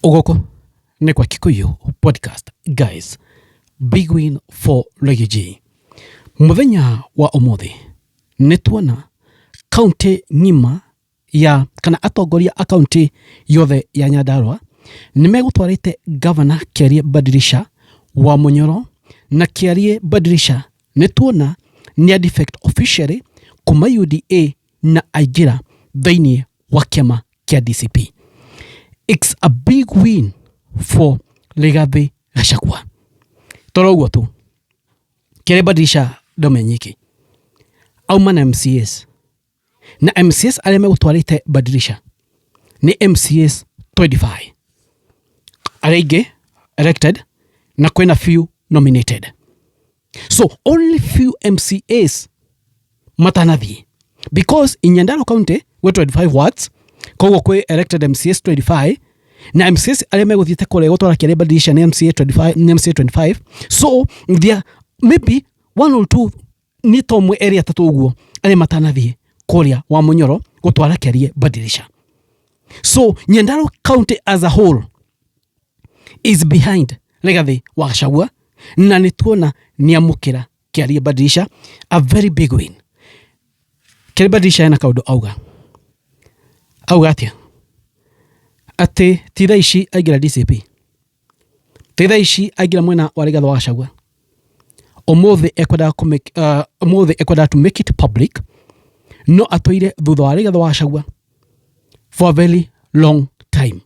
Gũkũ nĩ kwa Kikuyu Podcast. Guys, big win for Riggy G. Mũthenya wa ũmũthĩ nĩ tuona kaunti ng'ima ya kana atongoria a kaunti yothe ya Nyandarua nĩ megũtwarĩte gavana Kĩarie Badirisha wa Mũnyoro, na Kĩarie Badirisha nĩ tuona nĩ a defect officially kuma UDA na aingĩra thĩinĩ wa kĩama kĩa DCP. It's a big win for Rigathi Gachagua. Toro ũguo tu, Kĩarie Badirisha ndaume nyiki auma na MCAs, na MCAs arĩa megũtwarĩte Badirisha nĩ MCAs 25, arĩa aingĩ elected na kwĩna few nominated, so only few MCAs matanathiĩ, because in Nyandarua County gwĩ 25 wards, koguo kwĩ elected MCAs 25, na MCAs arĩa megũthiĩte kũrĩa gũtwara Kĩarie Badirisha nĩ MCA 25, nĩ MCA 25. So there maybe one or two, nĩ ta ũmwe, erĩ, atatũ ũguo arĩa matanathiĩ kũrĩa wa Mũnyoro gũtwara Kĩarie Badirisha. So Nyandarua County as a whole is behind Rigathi wa Gachagua, na nĩ tuona nĩ amũkĩra Kĩarie Badirisha, a very big win. Kĩarie Badirisha ena kaũndũ auga. Auga atĩa? Atĩ ti thaa ici aingĩra DCP, ti thaa ici aingĩra mwena wa Rigathi wa Gachagua, ũmũthĩ ekwendaga kũ make, ũmũthĩ ekwendaga to make it public, no atũire thutha wa Rigathi wa Gachagua for a very long time.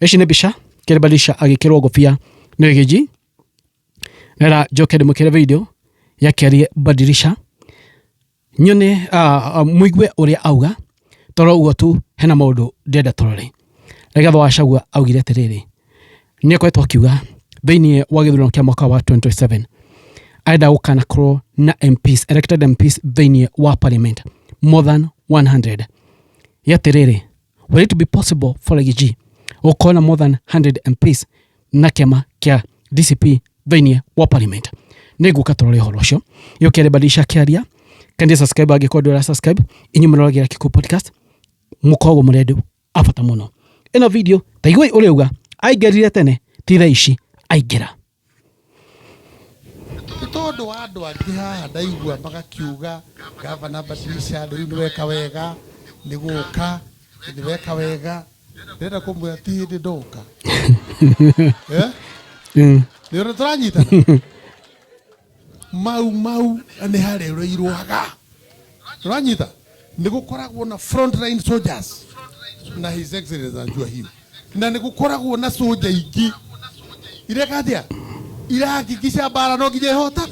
Ici nĩ mbica Kĩarie Badirisha agĩkĩrwo ngũbia nĩ Riggy G. Rera njoke ndĩmwĩkĩre video ya Kĩarie Badirisha nyone, mũigue ũrĩa auga. Toro ũguo tu, hena maũndũ ndĩrenda tũrore. Rigathi wa Gachagua augire atĩrĩrĩ, nĩ akoretwo akiuga thĩinĩ wa gĩthurano kĩa mwaka wa 2027 arenda gũkanakorwo na MPs, elected MPs thĩinĩ wa parliament more than 100. Atĩrĩrĩ, will it be possible for Riggy G gũkorwo na more than 100 MPs na kĩama kĩa DCP thĩinĩ wa parliament? Nĩ ngũka tũrore ũhoro ũcio. Ĩyo Kĩarie Badirisha kĩaria. Kindly subscribe angĩkorwo ndũra subscribe. Inyuĩ mũroragĩra Kikuyu Podcast, mũkoragwo mũrĩ andũ a bata mũno. Ĩno video ta iguai ũrĩa auga aingĩrire tene, ti thaa ici aingĩra. Nĩ tondũ wa andũ angĩ haha ndaigua magakiuga, "Gavana Badirisha, rĩu nĩ weka wega nĩ gũka, nĩ weka wega." Ndĩrenda kũmwĩra ti hĩndĩ ndoka. Eh? Nĩ ũrĩa tũranyitana Mau Mau nĩ harĩrĩirwaga, tũranyita nĩ gũkoragwo na frontline soldiers, na His Excellency anajua hiyo, na nĩ gũkoragwo na soja ingĩ ireka atĩa, irahakikisha mbara no nginya ĩhota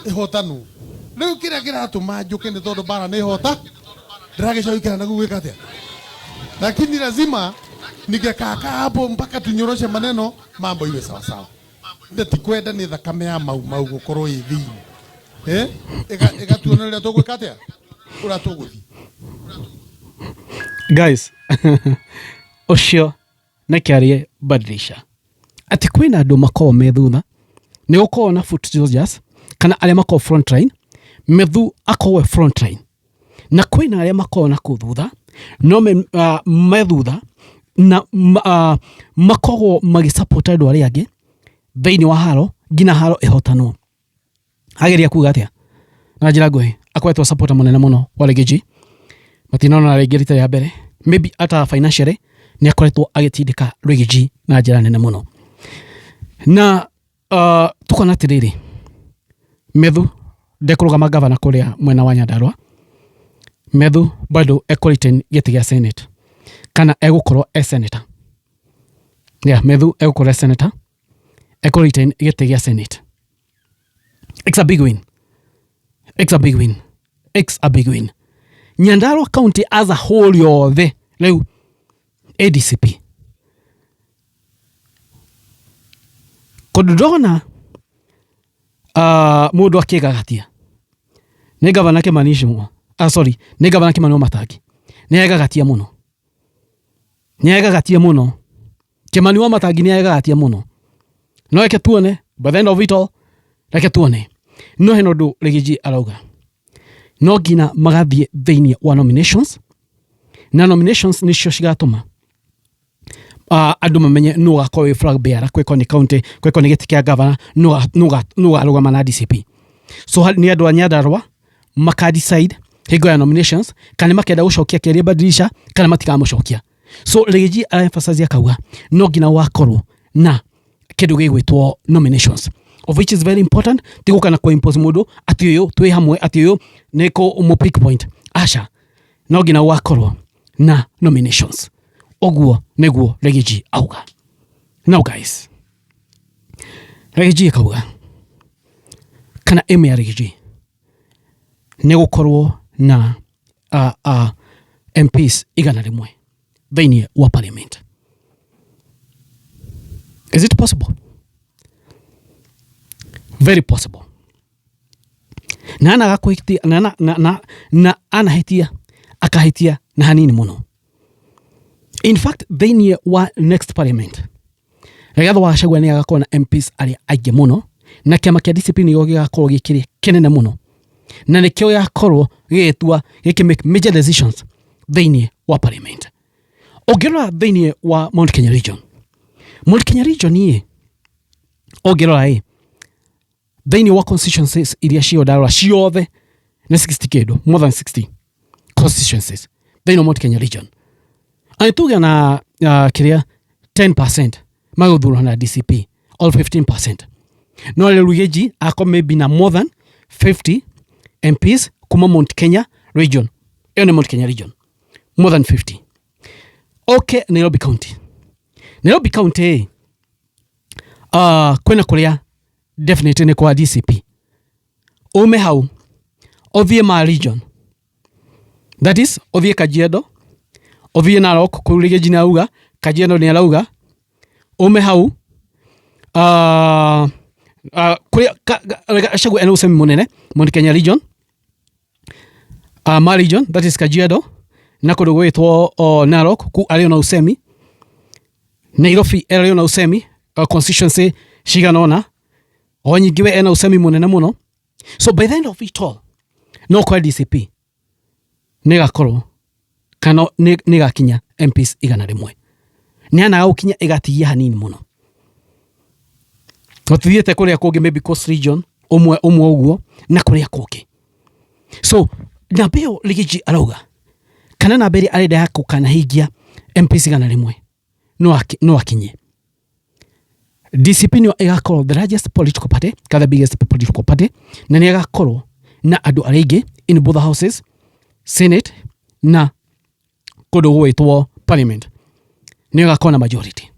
ĩhotanwo. Rĩu kĩrĩa kĩratũma njũke nĩ tondũ mbara nĩ ĩhota, ndĩragĩcoikara na gwĩka atĩa, lakini lazima ningekaakaa hapo mpaka tunyoroshe maneno, mambo iwe sawa sawa. Na tikwenda nĩ thakame ya Mau Mau gũkorwo ĩ thĩinĩ. Eh? Ĩgatuonereria tũgwĩka atĩa, ũrĩa tũgũthiĩ. Guys, ũcio nĩ Kĩarie Badirisha, atĩ kwĩna andũ makoragwo me thutha, nĩ gũkoragwo na foot soldiers kana arĩa makoragwo frontline. Methu akoragwo e frontline, na kwĩna arĩa makoragwo na kũu thutha, no me thutha na makoragwo magĩsupport andũ arĩa angĩ thĩinĩ wa haro nginya haro ĩhotanwo. Ageria kuga atĩa na njĩra nguhĩ? Akoretwo supporter mũnene mũno wa Riggy G, matinona rĩngĩ rita rĩa mbere, maybe ata financially nĩ akoretwo agĩtindĩka Riggy G na njĩra nene mũno. Na tukona atĩrĩrĩ, Methu ndekũrũgama gavana kũrĩa mwena wa Nyandarua. Methu bado ekũ gĩtĩ gĩa senate kana egũkorwo e senator. Yeah, Methu egũkorwo e senator, ekũ retain gĩtĩ gĩa senate. It's a big win, it's a big win, it's a big win. Nyandarua County as a whole yothe rĩu ADCP. Kũndũ ndona mũndũ akĩgagatia nĩ gavana Kimani Ichung'wa, ah, sorry, nĩ gavana Kimani Wamatangi. Nĩ egagatia mũno, nĩ egagatia mũno. Kimani Wamatangi nĩ egagatia mũno. No reke tuone, by the end of it all, reke tuone. No hena ũndũ Riggy G arauga, no nginya magathiĩ thĩinĩ wa nominations, na nominations nĩcio cigatũma. Andũ mamenye nũ ũgakorwo wĩ flag bearer kwĩko nĩ county, kwĩko nĩ gĩtĩ kĩa governor, nũ ũgarũgama na DCP. So nĩ andũ a Nyandarua maka decide hingo ya nominations kana makenda gũcokia Kĩarie Badilisha kana matikamũcokia. So Riggy G ara emphasize akauga no nginya wakorwo na kĩndũ gĩgwĩtwo nominations, of which is very important. Ti gũka na kũ-impose mũndũ atĩ ũyũ twĩ hamwe, atĩ ũyũ nĩ kũ pick point, aca. No nginya gwakorwo na nominations. Ũguo nĩguo Riggy G auga. Now guys, Riggy G akauga kana aim ya Riggy G nĩ gũkorwo na MPs 100 thĩinĩ wa parliament. Is it possible? Very possible. Na ana agakũhĩtia na anahĩtia, akahĩtia na hanini mũno. In fact, thĩinĩ wa next parliament, Rigathĩ wa Gachagua nĩ agakorwo na MPs arĩa aingĩ mũno, na kĩama kĩa DCP nĩkĩo gĩgakorwo gĩ kĩrĩa kĩnene mũno, na nĩkĩo gĩgakorwo gĩgĩtua, gĩkĩ make major decisions thĩinĩ wa parliament. Ũngĩrora thĩinĩ wa Mount Kenya region, Mount Kenya region ĩ, ũngĩrora ĩ, thĩinĩ wa constituencies iria cio ndarora ciothe nĩ 60 kĩndũ, more than 60 constituencies thĩinĩ wa Mount Kenya region. Angĩtuge na kĩrĩa 10% magũthurwo na DCP or 15%, no rĩu Riggy G akorwo maybe na more than 50 MPs kuma Mount Kenya region. Ĩyo nĩ Mount Kenya region, more than 50. Okay, Nairobi County, Nairobi County kwĩna kũrĩa definitely nĩ kwa DCP. Ume hau ũthiĩ ma region, that is ũthiĩ Kajiado, ũthiĩ Narok, kũu Riggy G nĩ arauga, Kajiado nĩ arauga. Ume hau kũrĩa Gachagua ena ũcemi mũnene Mount Kenya region, ma region, that is Kajiado na kũndũ gwĩtwo Narok, ku arĩ ona usemi. Nairobi arĩ ona usemi, constituency cigana ũna o nyingĩ we ena usemi mũnene mũno. So by the end of it all, no kwa DCP nĩ ĩgakorwo kana nĩ ĩgakinya MPs 100. Nĩ anaga gũkinya, ĩgatigia hanini mũno. Tũthiĩte kũrĩa kũngĩ, maybe Coast region ũmwe ũmwe ũguo na kũrĩa kũngĩ. So namba ĩyo Riggy G arauga kana namba ĩrĩa arenda ya kũkanahingia MPs 100 no akinye. DCP nĩyo ĩgakorwo the largest political party kana the biggest political party, na nĩ ĩgakorwo na andũ arĩa aingĩ in both houses, Senate na kũndũ gũgwĩtwo parliament. Nĩyo ĩgakorwo na majority.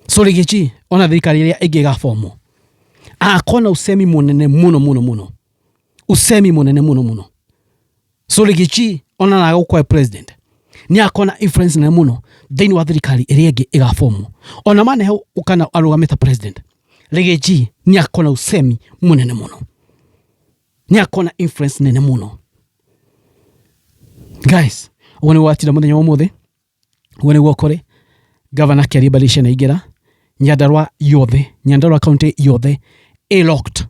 So Riggy G ona thirikari ĩrĩa ĩngĩ ĩgabomwo, agakorwo na usemi mũnene mũno mũno mũno, usemi mũnene mũno mũno. So Riggy G ona na gũkorwo president, nĩ agakorwo na influence nene mũno thĩinĩ wa thirikari ĩrĩa ĩngĩ ĩgabomwo. Ona manehe kana arũgamĩte president, Riggy G nĩ agakorwo na usemi mũnene mũno, nĩ agakorwo na influence nene mũno. Guys, ũguo nĩguo watinda mũthenya wa ũmũthĩ. Ũguo nĩguo kũrĩ. Gavana Kĩarie Badilisha nĩ aingĩra Nyandarua yothe, Nyandarua county yothe ĩ locked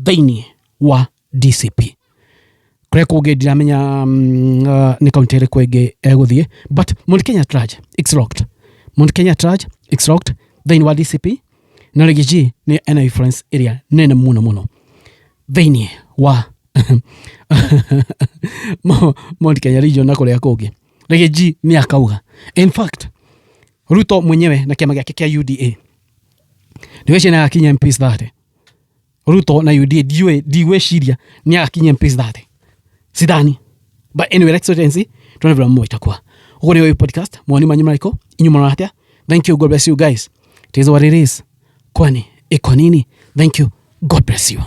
thĩinĩ wa DCP. Kũrĩa kũngĩ ndiramenya nĩ county ĩrĩkũ ĩngĩ egũthiĩ, but Mount Kenya at large, it's locked. Mount Kenya at large, it's locked thĩinĩ wa DCP, na Riggy G nĩ ena influence ĩrĩa nene mũno mũno thĩinĩ wa Mount Kenya region na kũrĩa kũngĩ. Riggy G nĩ akauga, in fact, Ruto mwenyewe na kĩama gĩake kĩa UDA nĩgwĩciria nĩ agakinya MPs 30. Ruto na UDA, ndiũĩ, ndigwĩciria nĩ agakinya MPs 30, sidhani. But anyway, let's wait and see, tuone vile mambo itakuwa. Ũguo nĩguo podcast. Mawoni manyu marĩkũ? Inyuĩ mũrona atĩa? Thank you, God bless you guys. It is what it is. Kwani iko nini? Thank you, God bless you.